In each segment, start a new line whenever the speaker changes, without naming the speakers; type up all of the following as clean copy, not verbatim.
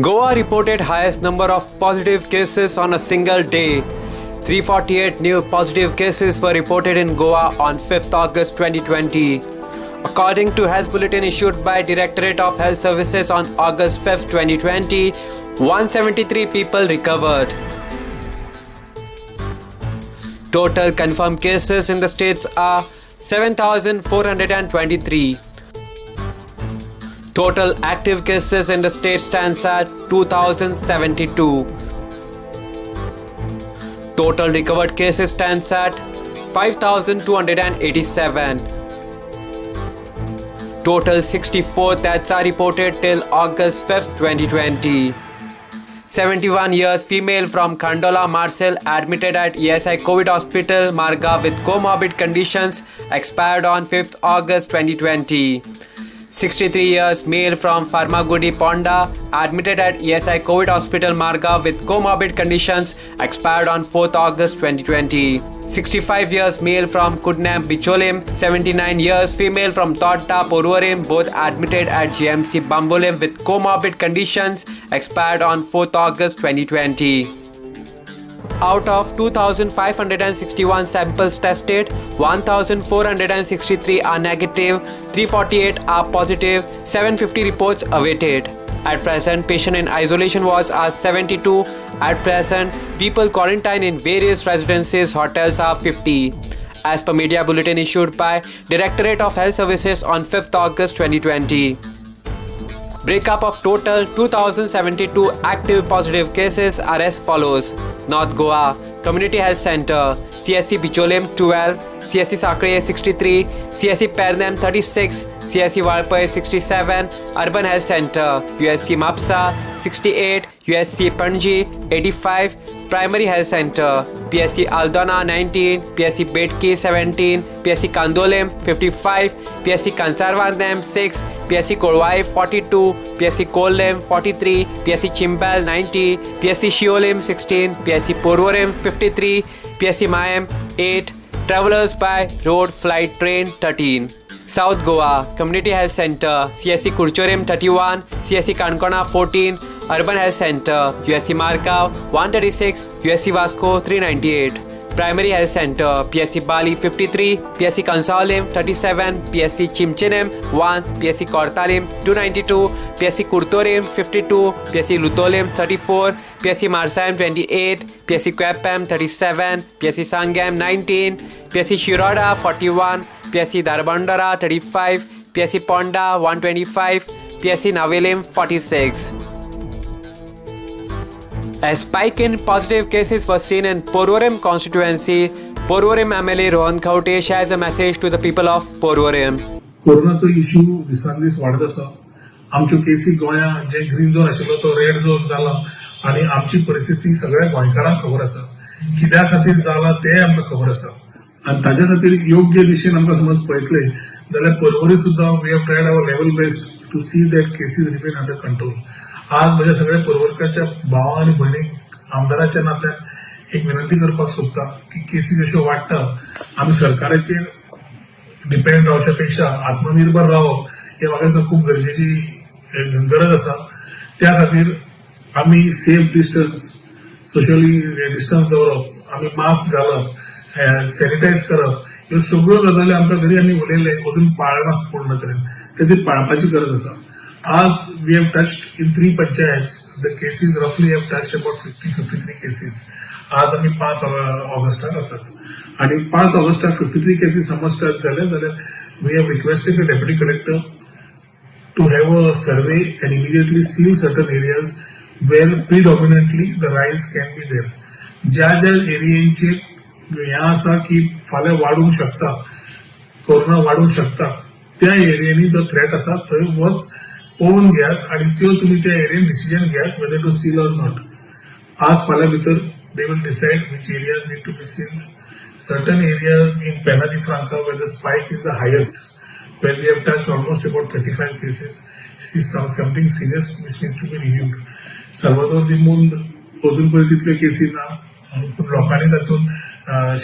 Goa reported highest number of positive cases on a single day. 348 new positive cases were reported in Goa on 5th August 2020. According to health bulletin issued by Directorate of Health Services on August 5th, 2020, 173 people recovered. Total confirmed cases in the states are 7,423. Total active cases in the state stands at 2,072. Total recovered cases stands at 5,287. Total 64 deaths are reported till August 5th, 2020. 71 years female from Khandola Marcel admitted at ESI COVID Hospital Marga with comorbid conditions expired on 5th August 2020. 63 years male from Farmagudi Ponda admitted at ESI COVID Hospital Marga with comorbid conditions expired on 4th August 2020. 65 years male from Kudnam Bicholim, 79 years female from Totta Porvorim, both admitted at GMC Bambolim with comorbid conditions expired on 4th August 2020. Out of 2,561 samples tested, 1,463 are negative, 348 are positive, 750 reports awaited. At present, patient in isolation wards are 72. At present, people quarantined in various residences, hotels are 50. As per media bulletin issued by Directorate of Health Services on 5th August 2020. Breakup of total 2,072 active positive cases are as follows: North Goa Community Health Center, CSC Bicholim 12, CSC Sakre 63, CSC Pernem 36, CSC Valpoi 67, Urban Health Center, USC Mapsa 68, USC Panji 85, Primary Health Center, PSC Aldona 19, PSC Betki 17, PSC Kandolem 55, PSC Kansarvandem 6, PSC Kolwai 42, PSC Kolem 43, PSC Chimbal 90, PSC Shiolim 16, PSC Porvorim 53, PSC Mayem 8, Travelers by road, flight, train 13. South Goa Community Health Center, CSC Curchorem 31, CSC Kankona 14, Urban Health Center, USC Margao 136, USC Vasco 398. Primary Health Center, PSC Bali 53, PSC Kansaolim 37, PSC Chimchinem 1, PSC Kortalim 292, PSC Kurtorim 52, PSC Lutolim 34, PSC Marsam 28, PSC Quepem 37, PSC Sangam 19, PSC Shiroda 41, PSC Darbandara 35, PSC Ponda 125, PSC Navelim 46. A spike in positive cases was seen in Porvorim constituency. Porvorim MLA Rohan Khaute shares a message to the people of Porvorim.
कोरोनाचो issue दिसान दीस वाडत आसा. आमच्यो केसी गोंया जे green zone आशिल्लो तो रेड झोन जाला आनी आमची परिस्थिती सगळ्या गोंयकारांक खबर आसा. कित्या खातीर जाला तें आमकां खबर आसा आनी ताज्या खातीर योग्य दिशेन आमकां समज पळयतले जाल्यार पर्वरी सुद्दां we have tried our level best to see that cases remain under control. आज म्हज्या सगळ्या पर्वरकाच्या भावांक आनी भयणीक आमदाराच्या नात्यान एक विनंती करपाक सोदता की केसी जश्यो वाडटा, आमी सरकाराचेर डिपेंड रावच्या पेक्षा आत्मनिर्भर रावप हे म्हाका दिसता खूब गरजेची गरज आसा. त्या खातीर आमी सेफ डिस्टन्स, सोशली डिस्टन्स दवरप, आमी मास्क घालप, सॅनिटायज करप, ह्यो सगळ्यो गजाली आमकां जरी आमी उलयले अजून पाळना पूर्ण तरेन, ते पाळपाची गरज आसा. आज we have touched in three panchayat, the cases roughly have touched about 50, 53 cases. आज आमी 5 ऑगस्टाक आसात आणि 5 ऑगस्टाक 53 केसीस समज टच जाले जाल्यार we have requested the deputy collector to have a survey and immediately seal certain areas where predominantly the rise can be there. ज्या ज्या एरियांचेर हें आसा की फाल्यां वाडूंक शकता, कोरोना वाडूंक शकता, त्या एरियांनी जो थ्रेट आसा थंय वच पळोवन घेयात आणि त्यो तुमी त्या एरियेन डिसिजन घेयात whether to seal or not. आज फाल्यां भितर they will decide which areas need to be sealed. Certain areas in Penha de Franca where the spike is the highest, where we have touched almost about 35 cases, this is something serious which needs to be reviewed. Salvador दी मुंद अजून पर्यंत तितल्यो केसी ना, पूण लोकांनी तातूंत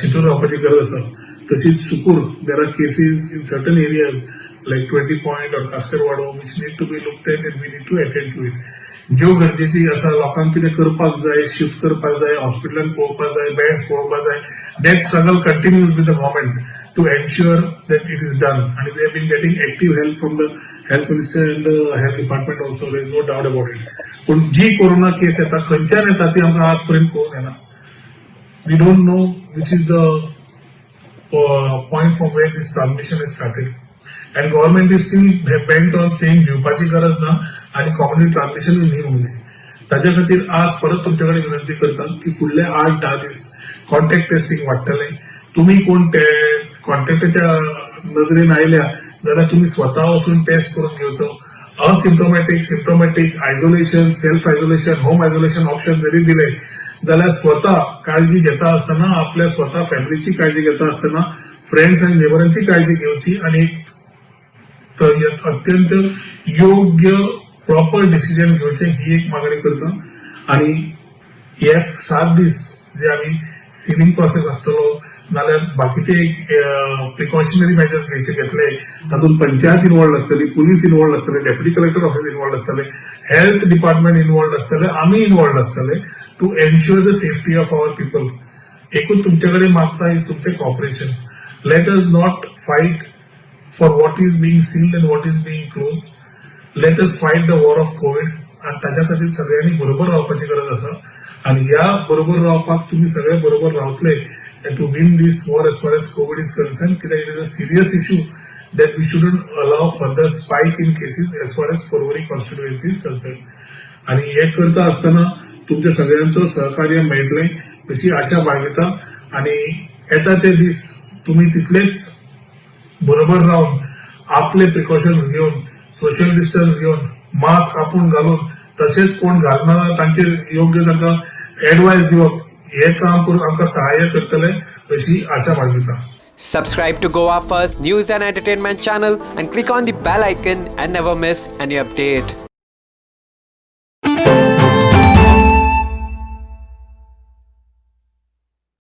शिटून रावपाची गरज आसा. तशीच Sukur there are cases in certain areas like Twenty Point or Kaskarwado which need to be looked at and we need to attend to it. ज्यो गरजेची आसा, लोकांक कितें करपाक जाय, शिफ्ट करपाक जाय, हॉस्पिटलान पळोवपाक जाय, बेड्स पळोवपाक जाय, that struggle continues with the government to ensure that it is done. And we have been getting active help from the health minister and the health department also. There is no doubt about it. पूण जी corona केस येता, खंयच्यान येता ती आमकां आज पर्यंत कळून येना. We don't know which is the point from where this transmission is started. And government is still bent on saying भिवपाची गरज ना आणि कम्युनिटी ट्रान्समिशन न्ही म्हणून. ताच्या खातीर आज परत तुमचे कडेन विनंती करता की फुडले 8-10 दीस कॉन्टॅक्ट ट्रेसिंग वाडटलें. तुम्ही कोण ते कॉन्टॅक्टाच्या नजरेन आयल्या जाल्यार तुम्ही स्वता वचून टेस्ट करून घेवचो. Asymptomatic, symptomatic, isolation, self isolation, home isolation option जरी दिले जाल्यार स्वता काळजी घेता आसतना, आपल्या स्वता फॅमिलीची काळजी घेता आसतना, फ्रेंड्स आनी नेबरांची काळजी घेवची आणि एक अत्यंत योग्य प्रॉपर डिसिजन घेवचें ही एक मागणी करता. आणि हे 7 दीस जे आमी सिलिंग प्रोसेस आसतलो नाल्यार बाकीचे प्रिकॉशनरी मेजर्स घेवचे घेतले, तातूंत पंचायत इन्वॉल्ड आसतली, पुलीस इन्वॉल्ड आसतले, डेप्युटी कलेक्टर ऑफिस इन्वॉल्ड आसतले, हेल्थ डिपार्टमेंट इन्वॉल्ड आसतले, आमी इन्वॉल्ड आसतले to ensure the safety of our people. एकूच तुमचे कडेन मागता is तुमचें cooperation. Let us not fight for what is being sealed and what is being closed. Let us fight the war of COVID. आणि ताच्या खातीर सगळ्यांनी बरोबर रावपाची गरज आसा आणि ह्या बरोबर रावपाक तुमी सगळे बरोबर रावतले to win this war as far as COVID is concerned, कित्याक it is a serious issue that we shouldn't allow further spike in cases as far as Porvorim constituency is concerned. आणि हे करता आसतना तुमच्या सगळ्यांचो सहकार्य मेळटलें अशी आशा बाळगिता आणि येता ते दीस तुमी तितलेच बरोबर रावन, आपले प्रिकॉशन्स घेवन, सोशल डिस्टन्स घेवन, मास्क आपूण घालून, तशेंच कोण घालना तांचेर योग्य तांकां एडवायस दिवप, हे काम करून आमकां सहाय्य करतले अशी आशा बाळगिता.
Subscribe to Goa First News and Entertainment channel and click on the bell icon and never miss any update.